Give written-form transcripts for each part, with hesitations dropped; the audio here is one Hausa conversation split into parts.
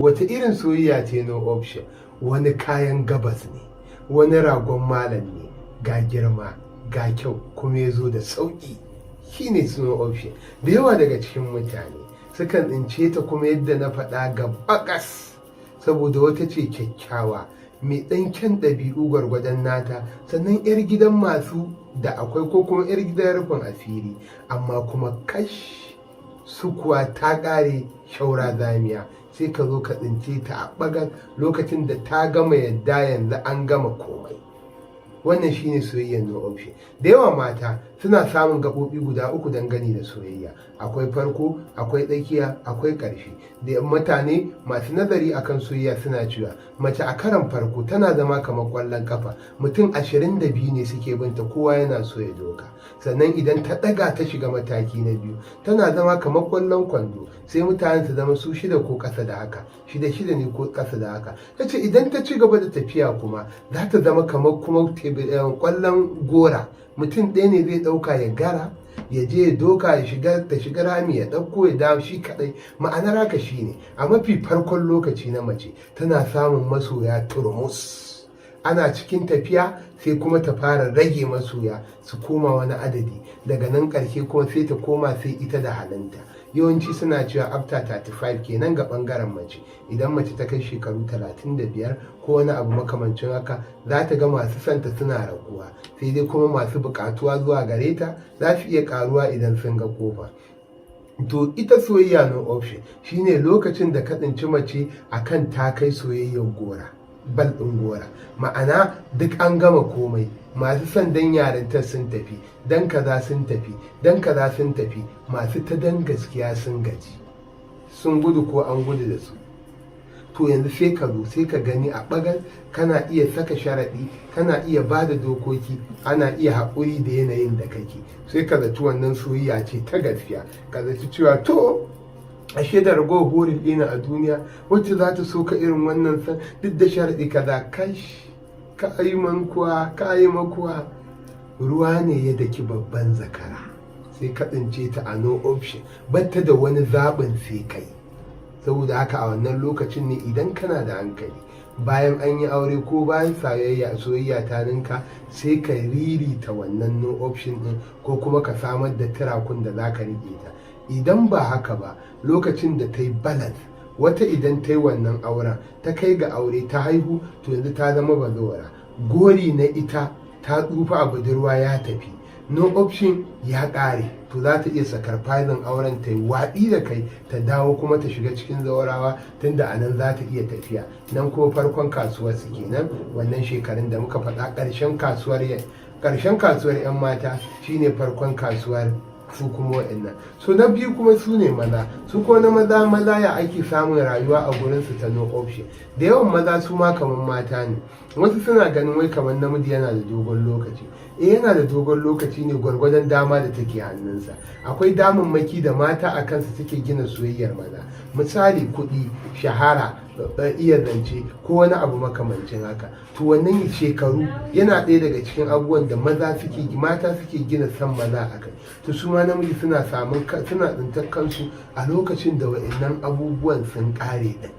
Wata irin soyayya ce no option? Wani kayan gabas ne, wani ragon malam ne, ga girma, ga kyau, kuma ya zo da sauƙi. Shine no option. Da yawa daga cikin mutane sukan tsince ta, kuma yadda na faɗa ga bakas, saboda wata ce kyakkyawa mai ɗan kyan ɗabi'u gwargwadon nata, sannan 'yar gidan masu da akwai ko kuma 'yar gidan rufin asiri, amma kuma kash, su kuwa ta ƙare shaura zamiya. Sai ka zo ka tsince ta a ɓagar lokacin da ta gama yadda yanzu an gama komai. Wannan shine soyayyar no option. Da yawa mata suna samun gaɓoɓi guda uku dangane da soyayya: akwai farko, akwai tsakiya, akwai ƙarshe. Da mutane masu nazari akan soyayya suna cewa mace a karan farko tana zama kamar ƙwallon kafa, mutum 22 ne suke binta, kowa yana so ya doka. Sannan idan ta ɗaga ta shiga mataki na biyu, tana zama kamar ƙwallon kwando, sai mutanen su zama su shida ko ƙasa da haka, shida shida ne ko ƙasa da haka. Ta ce idan ta ci gaba da tafiya kuma, za ta zama kamar kuma ƙwallon gora, mutum ɗaya ne zai ɗauka ya gara, ya je ya doka, ya shiga, ta shiga rami, ya ɗauko, ya dawo shi kaɗai. Ma'anar haka shine, a mafi farkon lokaci na mace tana samun masoya turmus. Ana cikin tafiya sai kuma ta fara rage masoya, su koma wani adadi. Daga nan ƙarshe kuma sai ta koma sai ita da halinta. Yawanci suna cewa after 35 kenan ga ɓangaren mace. Idan mace ta kai shekaru 35 ko wani abu makamancin haka, za ta ga masu santa suna raguwa, sai dai kuma masu buƙatuwa zuwa gare ta za su iya ƙaruwa idan sun ga kofa. To, ita soyayya no option shine lokacin da ka tsinci mace akan ta kai soyayyar gora, bal ɗin gora, ma'ana duk an gama komai, masu son dan yarintar sun tafi, dan kaza sun tafi, dan kaza sun tafi, masu ta dan gaskiya sun gaji, sun gudu ko an gudu da su. To, yanzu sai ka zo sai ka gani a ɓagar kana iya saka sharaɗi, kana iya ba da dokoki, ana iya haƙuri da yanayin da kake. Sai ka zaci wannan soyayya ce ta gaskiya, ka zaci cewa to, ashe da ragowar horin ɗina a duniya wacce za ta so ka irin wannan san duk da sharaɗi kaza. Kash, ka yi mankuwa, ka yi makuwa, ruwa ne ya daki babban zakara. Sai ka tsince ta a no option, batta da wani zaɓin sai kai. Saboda haka a wannan lokacin ne, idan kana da hankali, bayan an yi aure ko bayan soyayya ta ninka, sai ka ririta wannan no option din, ko kuma ka samar da turakun da za ka rike ta. Idan ba haka ba, lokacin da ta yi balance, wata idan ta yi wannan auren, ta kai ga aure, ta haihu, to yanzu ta zama bazawara. Gori na ita ta tsufa a budurwa ya tafi, no option ya ƙare. To, za ta iya sacrificing auren, ta yi watsi da kai, ta dawo kuma ta shiga cikin zawarawa, tunda a nan za ta iya tafiya. Nan kuma farkon kasuwar su kenan, wannan shekarun da muka faɗa, ƙarshen kasuwar 'yan mata shine farkon kasuwar su kuma wa'annan. So na biyu kuma su ne maza. Su ko na maza, maza ya ake samun rayuwa a gurin su ta no option? Da yawan maza su ma kamar mata ne. Wasu suna ganin wai kamar namiji yana da dogon lokaci. Eh, yana da dogon lokaci ne gwargwadon dama da take hannunsa. Akwai damammaki da mata a kansu suke gina soyayyar maza, misali kuɗi, shahara, iya zance ko wani abu makamancin haka. To, wannan shekaru yana ɗaya daga cikin abubuwan da maza suke mata suke gina san maza a kai. To, su ma namiji suna samun, suna tsintar kansu a lokacin da wa'annan abubuwan sun ƙare ɗin,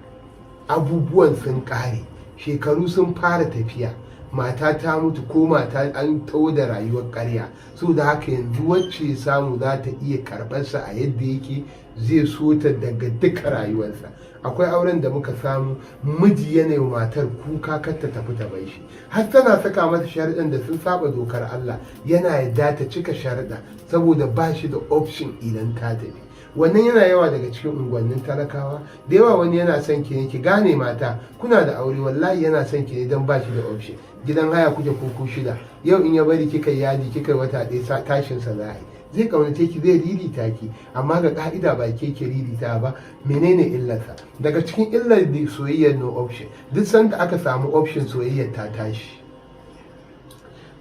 abubuwan sun ƙare, shekaru sun fara tafiya, mata ta mutu ko mata an taho da rayuwar ƙarya. So da haka yanzu wacce samu za ta iya karɓarsa a yadda yake, zai so ta daga duka rayuwarsa. Akwai auren da muka samu, miji yana yi matar kuka kar ta tafi ta bai shi, har tana saka masa sharuɗan da sun saba dokar Allah, yana yadda ta cika sharuɗa saboda ba shi da option idan ta tafi. Wannan yana yawa daga cikin unguwannin talakawa da yawa. Wani yana son ki ne, ki gane, mata kuna da aure, wallahi yana son ki ne don ba shi da option. Gidan haya kuke kuku shida, yau in ya bari kika yaji, kika wata ɗaya, tashin sa za a yi. Zai kaunace ki, zai ririta ki, amma ga ka'ida ba ke ki ririta ba. Menene illarsa? Daga cikin illar da soyayyar no option, duk sanda aka samu option, soyayyar ta tashi.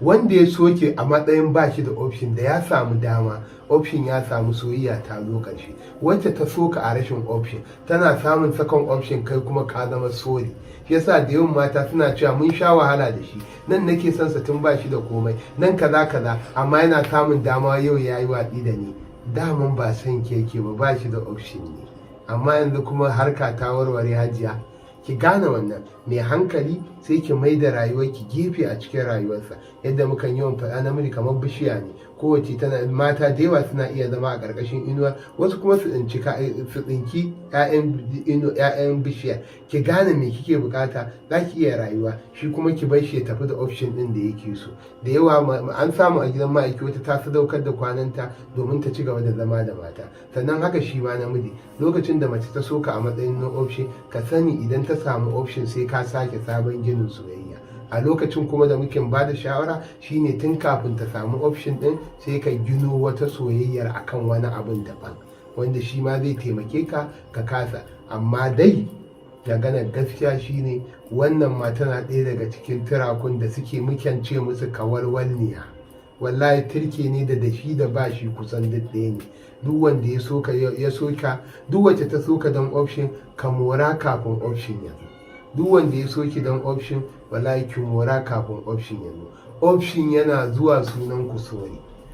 Wanda ya soke a matsayin ba shi da option, da ya samu dama, option ya samu, soyayya ta zo ƙarshe. Wacce ta soka a rashin option tana samun second option, kai kuma ka zama sorry. Shi yasa da yawan mata suna cewa mun sha wahala da shi, nan nake son sa tun ba shi da komai, nan kaza kaza, amma yana samun dama yau ya yi watsi da ni. Daman ba son keke ba, ba shi da option ne. Amma yanzu kuma harka ta warware, hajiya. Ki gane wannan, mai hankali sai ki mai da rayuwarki gefe a cikin rayuwarsa. Yadda mukan yawan faɗa, namiji kamar bishiya ne, kowace tana mata da yawa suna iya zama a ƙarƙashin inuwa, wasu kuma su tsinki 'ya'yan bishiya. Ki gane me kike bukata, za ki iya rayuwa. Shi kuma ki bar shi ya tafi da option ɗin da yake so. Da yawa an samu a gidan ma'aiki wata ta sadaukar da kwananta domin ta ci gaba da zama da mata. Sannan haka shi ma namiji, lokacin da mace ta soka a matsayin no option, ka sani idan ta samu option sai ka sake sabon ginin soyayya. A lokacin kuma da muke ba da shawara shine, tun kafin ta samu option din, sai ka gino wata soyayyar akan wani abun daban wanda shi ma zai taimake ka ka kasa. Amma dai maganar gaskiya shine, wannan ma tana ɗaya daga cikin turakun da suke mukan ce musu kawalwalniya. Wallahi turke ne da dashi da bashi kusan duk ɗaya ne. Duk wanda ya soka ya soka, duk wacce ta soka don option, ka mora kafin option ya zo. Duk wanda ya soki don option, wallahi ki mora kafin option ya zo. Option yana zuwa, sunan ku sorry.